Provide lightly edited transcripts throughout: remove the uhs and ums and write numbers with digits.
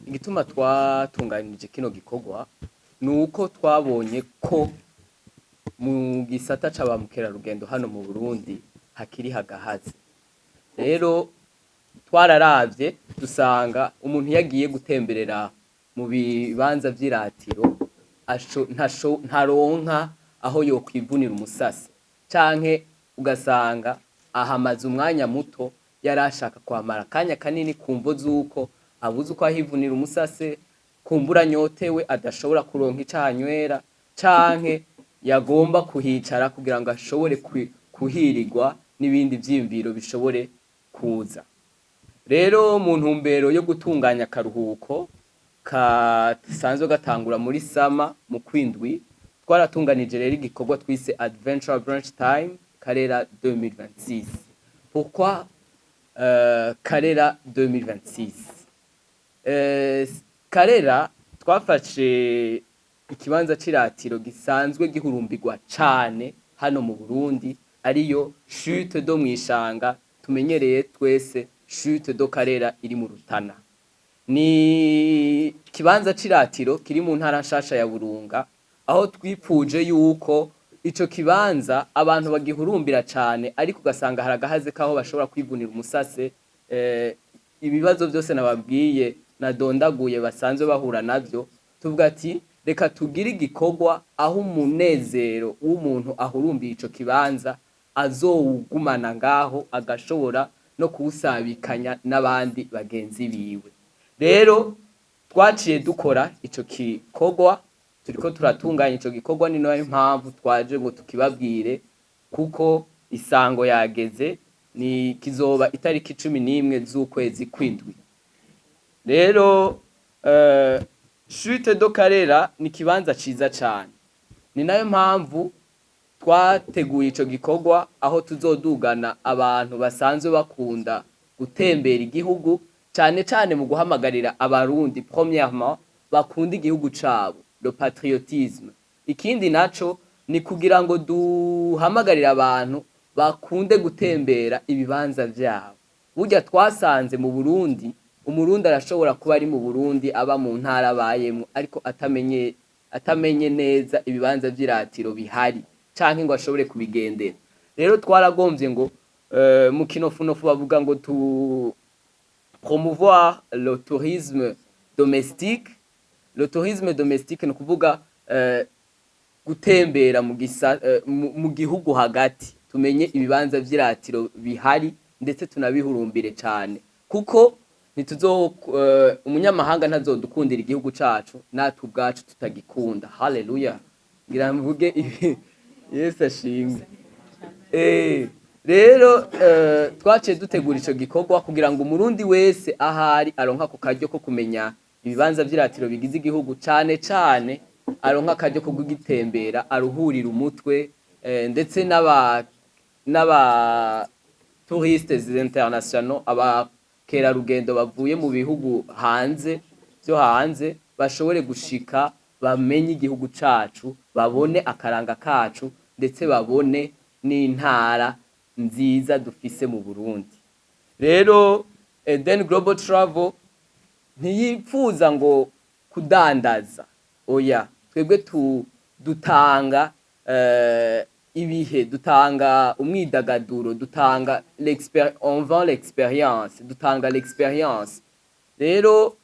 Igituma twatunganije kino gikorwa ni uko twabonye ko mu gisata c'aba mukerarugendo hano mu Burundi hakiri hagahaze. Rero twararavye dusanga umuntu iyo agiye gutemberera mu bibanza vy'iratiro ntaronka aho yokwivunira umusase, canke ugasanga ahamaze umwanya muto yari ashaka kuhamara akanya kanini, kumvo z'uko abuze uko ahivunira umusase, kumbura anyotewe adashobora kuronka ico ahanywera, canke yagomba kuhicara kugira ngo ashobore kuhirirwa n'ibindi vyiyumviro bishobore kuza. Rero mu ntumbero yo gutunganya akaruhuko kasanzwe gatangura muri summer mu kwindwi, twaratunganije rero igikorwa twise Adventure Brunch Time Karera 2026. Pourquoi Karera 2026? Karera twafashe ikibanza c'iratiro gisanzwe gihurumbirwa cane hano mu Burundi, ariyo Chute de Mwishanga tumenyereye twese, Chute de Karera iri mu Rutana. Ni ikibanza c'iratiro kiri mu ntara nshasha ya Burunga, aho twipfuje yuko ico kibanza abantu bagihurumbira cane, ariko ugasanga hari agahaze kaho bashobora kwivunira umusase, ibibazo vyose nababwiye nadondaguye basanzwe bahura navyo. Tuvuga ati reka tugire igikorwa aho umunezero w'umuntu ahurumbiye ico kibanza azowugumana ngaho, agashobora no kuwusabikanya n'abandi bagenzi biwe. Rero twaciye dukora ico gikorwa, turiko turatunganya ico gikorwa. Ni nayo mpamvu twaje ngo tukibabwire, kuko isango yageze, ni kizoba itariki 11 z'ukwezi kw'indwi. Rero Chute de Karera ni ikibanza ciza cane, ni nayo mpamvu twateguye ico gikorwa, aho tuzodugana abantu basanzwe bakunda gutembera igihugu, cane cane mu guhamagarira Abarundi premièrement bakunda igihugu cabo, le patriotisme. Ikindi naco ni kugira ngo duhamagarire abantu bakunde gutembera ibibanza vyabo. Burya twasanze mu Burundi, Umurundi arashobora kuba ari mu Burundi, aba mu ntara abayemwo, ariko atamenye neza ibibanza vy'iratiro bihari canke ngo ashobore kubigendera. Rero twaragomvye ngo mu kinofunofu bavuga ngo tu promouvoir le tourisme domestique. Le tourisme domestique ni ukuvuga gutembera mu gihugu hagati, tumenye ibibanza vy'iratiro bihari ndetse tunabihurumbire cane, kuko ntituzo umunyamahanga ntazodukundira igihugu cacu natwe ubwacu tutagikunda. Haleluya, ngira mvuge ibi, Yesu ashimwe. Rero twaciye dutegura ico gikorwa kugira ngo Umurundi wese ahari aronka ako karyo ko kumenya ibibanza vy'iratiro bigize igihugu, cane cane aronka akaryo ko kugitembera, aruhurira umutwe, ndetse n'aba touristes internationaux, abakerarugendo bavuye mu bihugu hanze vyo hanze, bashobore gushika bamenye igihugu cacu, babone akaranga kacu, ndetse babone n'intara nziza dufise mu Burundi. Rero Eden Global Travel ntiyipfuza ngo kudandaza, oya. Twebwe dutanga ibihe, dutanga umwidagaduro, dutanga on vend l'expérience, dutanga l'expérience. Rero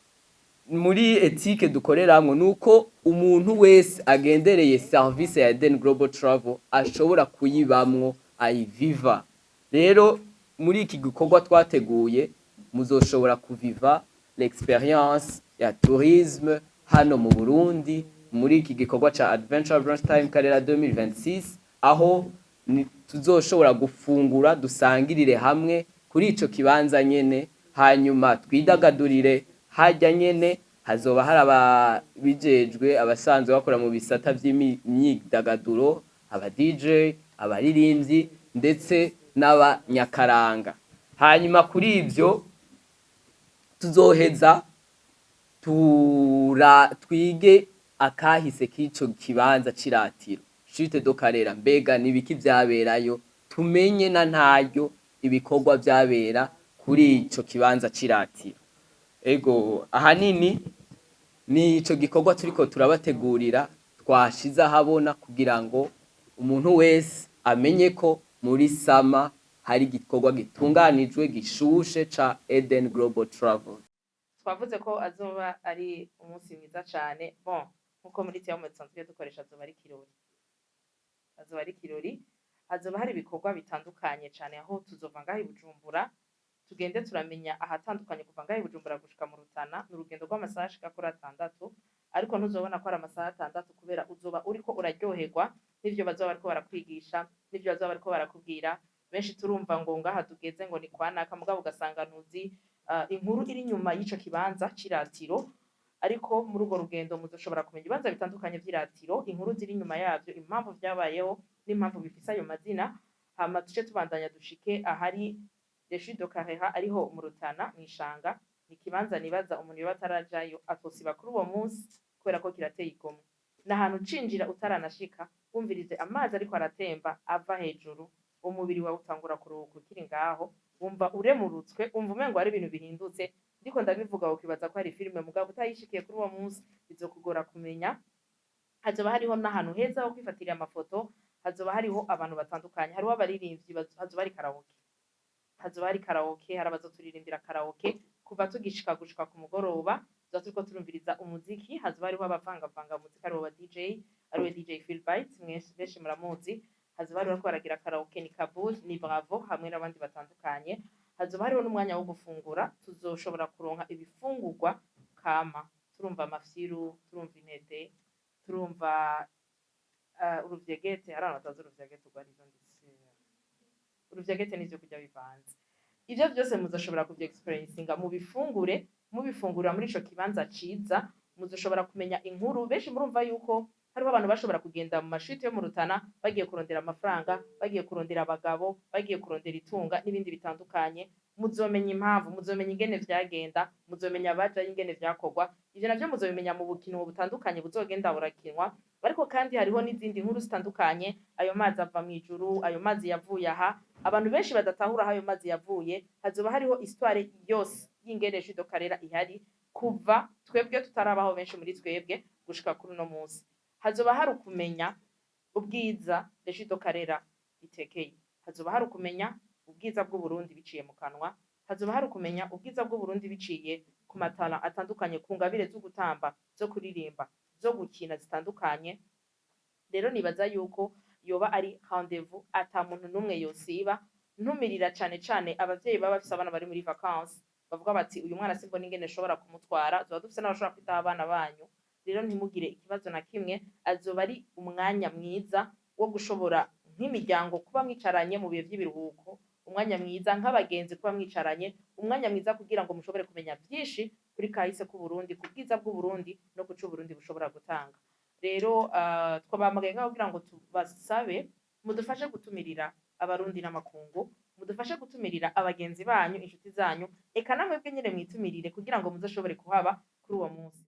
muri éthique dukoreramwo nuko umuntu wese agendereye service ya Eden Global Travel ashobora kuyibamwo, ayiviva. Rero muri iki gikorwa twateguye muzoshobora kuviva l'expérience ya tourisme hano mu Burundi muri iki gikorwa ca Adventure Brunch Time Karera 2026, aho tuzoshobora gufungura, dusangirire hamwe kuri ico kibanza nyene, hanyuma twidagadurire harya nyene. Hazoba hari ababijejwe, abasanzwe bakora mu bisata vy'imyidagaduro, aba DJ, abaririmbyi, ndetse n'abanyakaranga. Hanyuma kuri ivyo tuzoheza tura twige akahise k'ico kibanza c'iratiro Chute de Karera. Mbega nibiki vyaberayo? Tumenye na ntaryo ibikorwa vyabera kuri ico kibanza c'iratiro. Ego, ahanini ni ico gikorwa turiko turabategurira, twashize ahabona kugira ngo umuntu wese amenye ko muri summer hari igikorwa gitunganijwe gishushe ca Eden Global Travel. Twavuze ko azoba ari umunsi mwiza cane. Bon, nkuko muri terme dusanzwe dukoresha, azoba ari ikirori, azoba ari ikirori. Hazoba hari ibikorwa bitandukanye cane, aho tuzova ngaho i Bujumbura tugende turamenya ahatandukanye. Kuva ngaho i Bujumbura gushika mu Rutana ni urugendo rw'amasaha ashika kuri 6, ariko ntuzobona ko ari amasaha 6, kubera uzoba uriko uraryoherwa n'ivyo bazoba bariko barakwigisha, n'ivyo bazoba bariko barakubwira. Benshi turumva ngo ngaha tugeze ngo ni kwa naka, mugabo ugasanga ntuzi inkuru iri inyuma y'ico kibanza c'iratiro. Ariko muri urwo rugendo muzoshobora kumenya ibibanza bitandukanye vy'iratiro, inkuru ziri inyuma yavyo, impamvu vyabayeho n'impamvu bifise ayo mazina. Hama tuce tubandanya dushike ahari Les Chutes de Karera, ariho mu Rutana mw'ishanga. Ni ikibanza nibaza umuntu yoba atarajayo atosiba kuri uwo munsi, kubera ko kirateye igomwe. Ni ahantu ucinjira utaranashika wumvirize amazi ariko aratemba ava hejuru, umubiri wawe utangura kuruhuka ukiri ngaho, wumva uremurutswe, wumva umengo hari ibintu bihindutse. Ndiko ndabivuga ukibaza ko hari filime, mugabo utayishikiye kuri uwo munsi bizokugora kumenya. Hazoba hariho n'ahantu heza ho kwifatira amafoto, hazoba hariho abantu batandukanye, hariho abaririmbyi, hazoba hari karaoke, hazoba hari karaoke, hari abazoturirimbira karaoke kuva tugishika gushika ku mugoroba. Tuzoba turiko turumviriza umuziki, hazoba hariho abavangavanga umuziki, aribo ba DJ, ariwe DJ Philbyte, mwese benshi muramuzi. Hazoba hariho bariko baragira karaoke, ni Kabul, ni Bravo hamwe n'abandi batandukanye. Hazoba hariho n'umwanya wo gufungura, tuzoshobora kuronka ibifungurwa kama, turumva amafyiru, turumva intete, turumva uruvyegete. Hari abantu batazi uruvyegete urwo arivyo, ndetse uruvyegete n'ivyo kurya bivanze. Ivyo vyose muzoshobora kuvy experiencinga mubifungure, mubifungurira muri ico kibanza ciza. Muzoshobora kumenya inkuru. Benshi murumva yuko hariho abantu bashobora kugenda mu ma chutes yo mu Rutana bagiye kurondera amafaranga, bagiye kurondera abagabo, bagiye kurondera itunga n'ibindi bitandukanye. Muzomenya impamvu, muzomenya ingene vyagenda, muzomenya abajayo ingene vyakorwa. Ivyo navyo muzobimenya mu bukino butandukanye buzogenda burakinwa. Ariko kandi hariho n'izindi nkuru zitandukanye: ayo mazi ava mw'ijuru, ayo mazi yavuye aha, abantu benshi badatahura aho ayo mazi yavuye. Hazoba hariho histoire yose y'ingene Chute de Karera ihari kuva twebwe tutarabaho, benshi muri twebwe, gushika kuri uno munsi. Hazoba hari ukumenya ubwiza Les Chutes de Karera itekeye, hazoba hari ukumenya ubwiza bw'Uburundi biciye mu kanwa, hazoba hari ukumenya ubwiza bw'Uburundi biciye ku matara atandukanye, ku ngabire zo gutamba, zo kuririmba, zo gukina zitandukanye. Rero nibaza yuko yoba ari rendez-vous ata muntu n'umwe yosiba. Ntumirira cane cane abavyeyi baba bafise abana bari muri vacances, bavuga bati: "Uyu mwana simbona ingene nshobora kumutwara." Tuba dufise n'abashobora kwitaho abana banyu, rero ntimugire ikibazo na kimwe. Azoba ari umwanya mwiza wo gushobora nk'imiryango kuba mwicaranye mu bihe vy'ibiruhuko, umwanya mwiza nk'abagenzi kuba mwicaranye, umwanya mwiza kugira ngo mushobore kumenya vyinshi kuri kahise k'Uburundi, ku bwiza bw'Uburundi no ku co Uburundi bushobora gutanga. Rero twabahamagaye ngaho kugira ngo tubasabe mudufashe gutumirira Abarundi n'amakungu, mudufashe gutumirira abagenzi banyu, inshuti zanyu, eka namwebwe nyene mwitumirire kugira ngo muzoshobore kuhaba kuri uwo munsi.